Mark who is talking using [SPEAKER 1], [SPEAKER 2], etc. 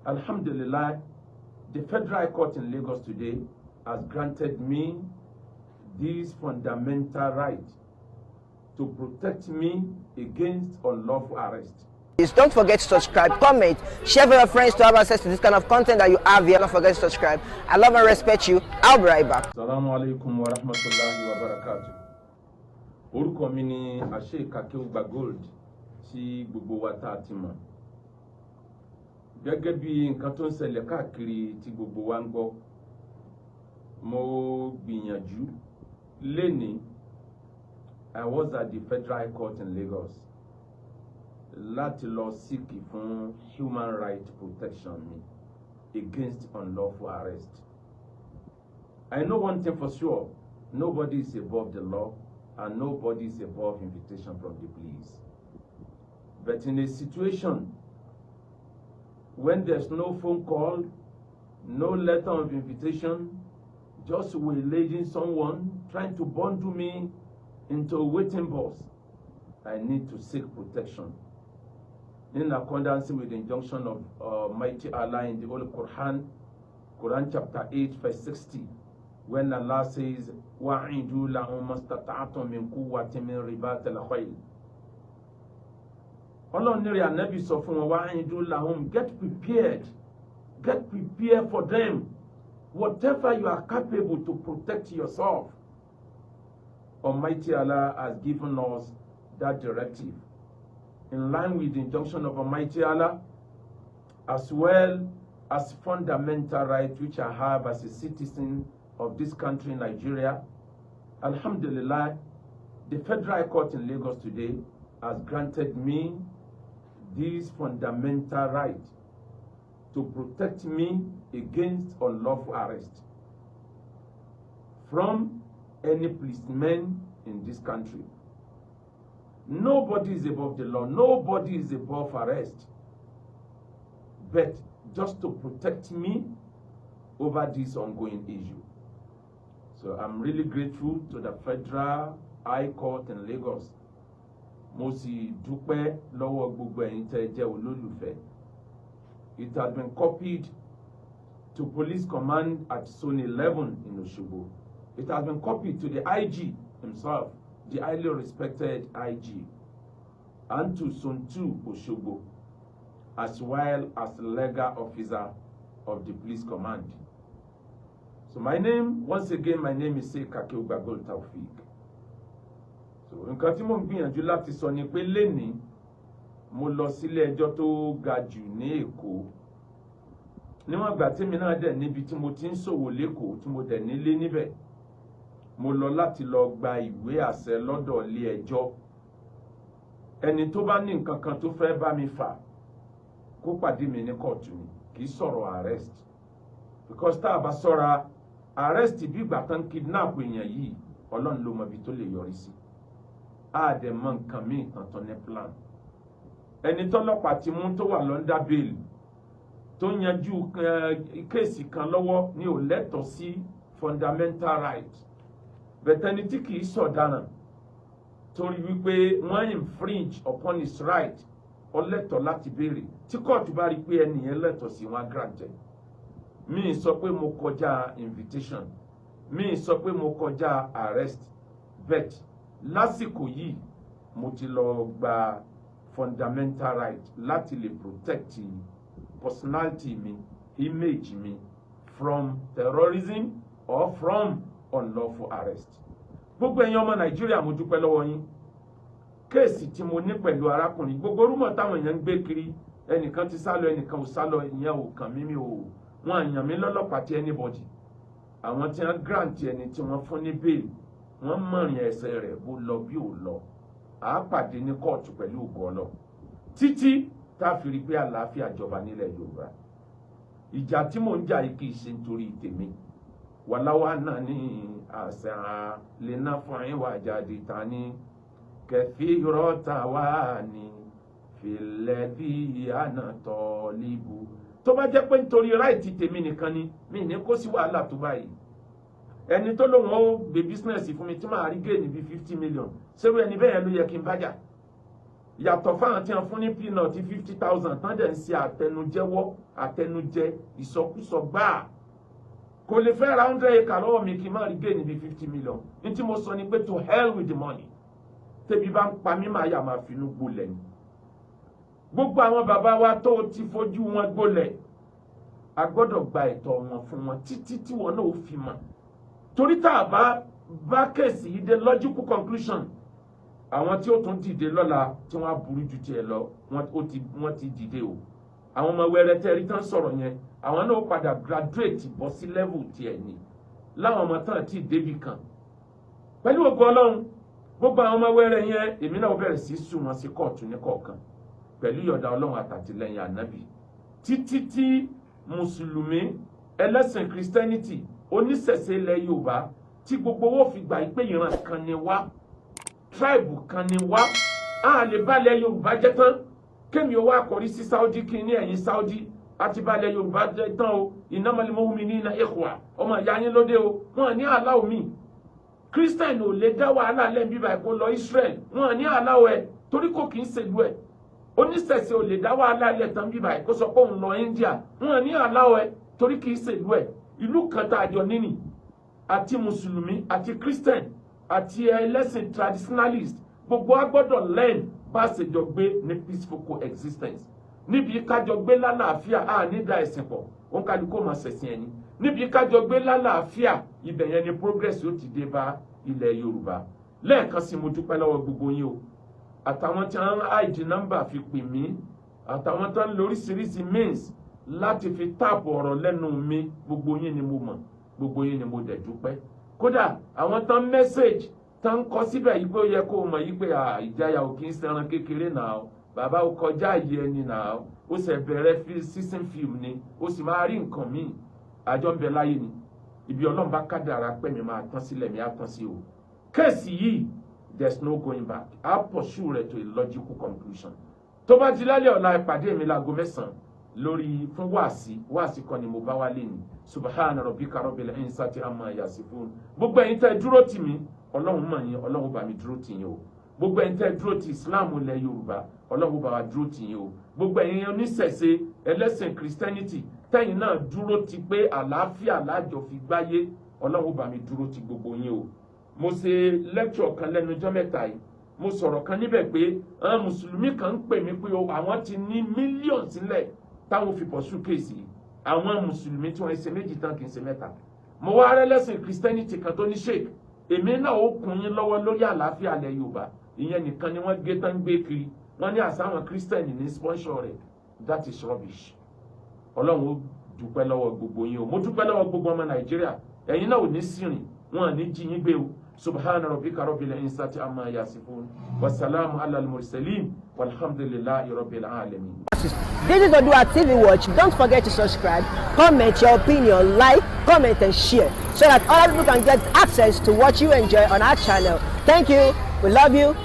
[SPEAKER 1] Alhamdulillah, the Federal High Court in Lagos today has granted me this fundamental right to protect me against unlawful arrest.
[SPEAKER 2] Please don't forget to subscribe, comment, share with your friends to have access to this kind of content that you have here. Don't forget to subscribe. I love and respect you. I'll be right back.
[SPEAKER 1] Salamu alaikum wa rahmatulahi wa barakatu. Orúkọ mi ni Sheikh Akeugba Gold tí gbogbo wa tá a ti mọ̀. Gẹ́gẹ́ bí nǹkan tó ń ṣẹlẹ̀ káàkiri tí gbogbo wa ń gbọ́. Mo gbìyànjú lénìí. I was at the Federal High Court in Lagos láti lọ seek fún human right protection mi against unlawful arrest. I know one thing for sure: nobody is above the law and nobody is above invitation from the police. But in a situation when there's no phone call, no letter of invitation, just waylaying someone, trying to bundle me into a waiting bus, I need to seek protection. In accordance with the injunction of Mighty Allah in the Holy Quran, Quran chapter 8, verse 60, when Allah says, وَأَعِدُّوا لَهُم مَّا اسْتَطَعْتُم مِّن قُوَّةٍ مِّن رِّبَاطِ الْخَيْلِ. Ọlọ́run ní ìrẹ Ànábì, sọ fún wọn, وَأَعِدُّوا لَهُم, get prepared, get prepared for them, whatever you are capable to protect yourself. Almighty Allah has given us that directive in line with the injunction of Almighty Allah, as well as fundamental right which I have as a citizen of this country, Nigeria. Alhamdulillah, the Federal High Court in Lagos today has granted me this fundamental right to protect me against unlawful arrest from any policeman in this country. Nobody is above the law. Nobody is above arrest. But just to protect me over this ongoing issue. So I'm really grateful to the Federal High Court in Lagos. Mo sì dúpẹ́ lọ́wọ́ gbogbo ẹ̀yin tẹ́ ẹ jẹ́ olólùfẹ́. It has been copied to Police Command at Zone 11 in Osogbo. It has been copied to the IG himself, the highly respected IG, and to Zone 2 Osogbo, as well as the legal officer of the Police Command. So my name, once again, my name is Sheikh Akeugba Gold Taofeek. So nǹkan tí mò ń gbìyànjú láti sọ ni pé lénìí mo lọ sílé ẹjọ́ tó ga jù ní Èkó. Níwọ̀n ìgbà tí mi náà dẹ̀ níbi tí mo ti ń ṣòwò l'Ékòó, tí mo dẹ̀ nílé níbẹ̀, mo lọ láti lọ gba ìwé àṣẹ lọ́dọ̀ ilé ẹjọ́. Ẹni tó bá ní nǹkan kan tó fẹ́ bá mi fà, kó pàdé mi ní kóòtù ni, kì í sọ̀rọ̀ arrest. Because tá a bá sọ́ra, arrest bí ìgbà tán kidnap èèyàn yìí, Ọlọ́run ló mọ ibi tó lè yọrí sí. Á dẹ̀ mọ nǹkan míì tán tó ní plan. Ẹni tọ́lọ́pàá ti mú tó wà l'under bail, tó yanjú case kan lọ́wọ́ ní ò lẹ́tọ̀ọ́ sí fundamental right. But ẹni tí kì í ṣọ̀daràn, torí wípé wọ́n infringe upon his right, ó lẹ́tọ̀ọ́ láti béèrè. Tí kóòtù bá rí i pé ẹni yẹn lẹ́tọ̀ọ́ sí, wọn grant ẹ̀. Mi sọ pé mo kọjá invitation, mi sọ pé mo kọjá arrest, but lásìkò yìí mo ti lọ gba fundamental right láti lè protect personality mi, image mi from terrorism or from unlawful arrest. Gbogbo ẹ̀yin ọmọ Nàìjíríà, mo dúpẹ́ lọ́wọ́ yín. Case tí mo ní pẹ̀lú arákùnrin, gbogbo rumour táwọn èèyàn ń gbé kiri, ẹnìkan ti sálọ, ẹnìkan ò sálọ, ìyẹn ò kàn mí. Mi ò wọn àyàn mí lọ́lọ́pàá tí anybody. Àwọn tí wọ́n grant ẹni tí wọ́n fún ní bail, wọ́n mọ̀rìn ẹsẹ̀ rẹ̀ bó lọ bí ò lọ. Àá pàdé ní kóòtù pẹ̀lú ògo Ọlọ́run títí tá a fi rí pé àlàáfíà jọba nílẹ̀ Yorùbá. Ìjà tí mò ń jà yìí kì í ṣe nítorí tèmi. Wàláwà náà ní àṣà lè ná fún ìwà jáde ta ní kẹfì rọta wà ní filẹ̀ bí àná tọ́líbù. Tó bá jẹ́ pé nítorí right tèmi nìkan ni, mi ní kó sí wàhálà tó báyìí. Ẹni tó lóun ó gbé business fún mi tí màá rí gain bíi 50 million, ṣé ẹni bẹ́ẹ̀ ló yẹ kí n bá jà? Yàtọ̀ fáwọn tí wọ́n fún ní peanut 50,000 tán dẹ̀ ń ṣe àtẹnujẹ́wọ́, àtẹnujẹ, ìsọkúsọ gbáà. Kò lè fẹ́ ra 100 acre lọ́wọ́ mi kí n má rí gain níbi 50 million. Ní tí mo sọ ni pé, to hell with the money. Tẹ́bi bá ń pa mí, máa yà máa finú gbolẹ̀ ni. Gbogbo àwọn bàbá wa tó ti fojú wọn gbolẹ̀, a gbọ́dọ̀ gba ẹ̀tọ́ wọn fún wọn títí tí wọn náà ó fi mọ̀, torí tá a bá bá case yìí dé logical conclusion, àwọn tí ó tún dìde lọ́la tí wọ́n á burú ju tiẹ̀ lọ, wọ́n ti dìde o. Àwọn ọmọ wẹrẹ tẹ́ rí tán sọ̀rọ̀ yẹn, àwọn náà ó padà graduate bọ́ sí level tiẹ̀ ni. Láwọn ọmọ tán tí débì kan, pẹ̀lú ògo Ọlọ́run, gbogbo àwọn ọmọ wẹrẹ yẹn, èmi náà bẹ̀rẹ̀ sí sùn wọn sí kóòtù ní kọ̀ọ̀kan pẹ̀lú ìyọ̀dà Ọlọ́run àtàtìlẹ́yìn Ànábì, títí tí Mùsùlùmí, ẹlẹ́sìn Christianity, oníṣẹ̀ṣe ilẹ̀ Yorùbá, tí gbogbo owó fi gbà pé ìran kan ni wá, tribe kan ni wá. A lè balẹ̀ Yorùbá jẹ́ tán, kémi ó wá kọrí sí Saudi, kí ní ẹ̀yìn Saudi àti balẹ̀ Yorùbá jẹ́ tán o. Innamal mu'minina ikhwa, ọmọ ìyá yín lóde o. Wọn ní aláwọ̀ mi. Christian ò lè dá wàhálà lẹ́nu bíbá ẹ̀kọ́ lọ Israel, wọn ní aláwọ̀ ẹ̀ torí kò kì í ṣèlú ẹ̀. Oníṣẹ̀ṣe ò lè dá wàhálà lẹ̀ tán bíbá ẹ̀ kó sọ pé òun lọ India, wọn ní aláwọ̀ ẹ̀ torí kì í ṣèlú ẹ̀. Ìlú kan tá a jọ níní, àti Mùsùlùmí àti Christian àti ẹlẹ́sìn traditionalist, gbogbo wa gbọ́dọ̀ learn bá a ṣe jọ gbé ní peaceful coexistence, níbi kájọ gbé lálàáfíà. A ní da ẹ̀sìn pọ̀, òun kálukú máa ṣẹ̀sìn ẹni níbi kájọ gbé lálàáfíà. Ibẹ̀ yẹn ni progress ó ti dé bá ilẹ̀ Yorùbá. Lẹ́ẹ̀kan sí, mo dúpẹ́ lọ́wọ́ gbogbo yín o, àtàwọn tí wọ́n hide number fi pè mí, àtàwọn tó ń lo oríṣiríṣi means láti fi tap ọ̀rọ̀ lẹ́nu mi. Gbogbo yín ni mo mọ̀, gbogbo yín ni mo dẹ̀ dúpẹ́. Kódà àwọn tán message tán kọ síbẹ̀ yìí pé ó yẹ kó o mọ̀ yìí pé ìjáyà ò kì í ṣẹran kékeré náà o, bàbá ó kọjá àyè ẹni náà, ó sì bẹ̀rẹ̀ season film ni, ó sì máa rí nǹkan míì. Àjọ ń bẹ láyé ni. Ibi Ọlọ́run bá kádàrá pẹ́ mi máa tán sílẹ̀, mi á tán sí o. Case yìí, there's no going back. I pursue rẹ̀ to a logical conclusion. Tó bá di lálẹ́ ọ̀la, ìpàdé mi láago 9 lórí fún wáàsí. Wáàsí kan ni mo bá wálé ní. Subhana rabbika rabbil izzati amma yasifun. Gbogbo ẹ̀yin tẹ́ dúró tì mí, Ọlọ́run mọ̀ yín, Ọlọ́run bá mi dúró tì yín o. Gbogbo ẹ̀yin tẹ́ dúró tì Islam ilẹ̀ Yorùbá, Ọlọ́run bá wa dúró tì yín o. Gbogbo ẹ̀yin oníṣẹ̀ṣe, ẹlẹ́sìn Christianity, tẹ́yin náà dúró ti pé àlàáfíà lájọ fi gbáyé, Ọlọ́run bá mi dúró ti gbogbo yín o. Mo ṣe lecture kan lẹ́nu ọjọ́ mẹ́ta yìí, mo sọ̀rọ̀ kan níbẹ̀ pé àwọn Mùsùlùmí kan ń pè mí pé àwọn ti ní mílíọ̀nù sílẹ̀ táwọn fi pursue case yìí. Àwọn Mùsùlùmí tí wọ́n ṣe méjì tán, kì í ṣe mẹ́ta. Mo wá rẹ́lẹ́sìn Christianity kan tó ní, "Sheik, èmi náà ó kún yín lọ́wọ́ lórí àlàáfíà ilẹ̀ Yorùbá." Ìyẹn nìkan ni wọ́n gé tán gbé kiri. Wọ́n ní àṣà àwọn Christian ní sponsor rẹ̀. That is rubbish. Ọlọ́run ó dúpẹ́ lọ́wọ́ gbogbo yín o. Mo dúpẹ́ lọ́wọ́ gbogbo ọmọ Nàìjíríà. Ẹ̀yin náà ò ní sìnrìn, wọn ò ní jí yín gbé o. Subhana rabbika rabbil izzati amma yasifun, wasalaamu ala al-mursalin, walhamdulillahi rabbil alamin.
[SPEAKER 2] This is Odua TV Watch. Don't forget to subscribe, comment your opinion, like, comment, and share so that other people can get access to what you enjoy on our channel. Thank you. We love you.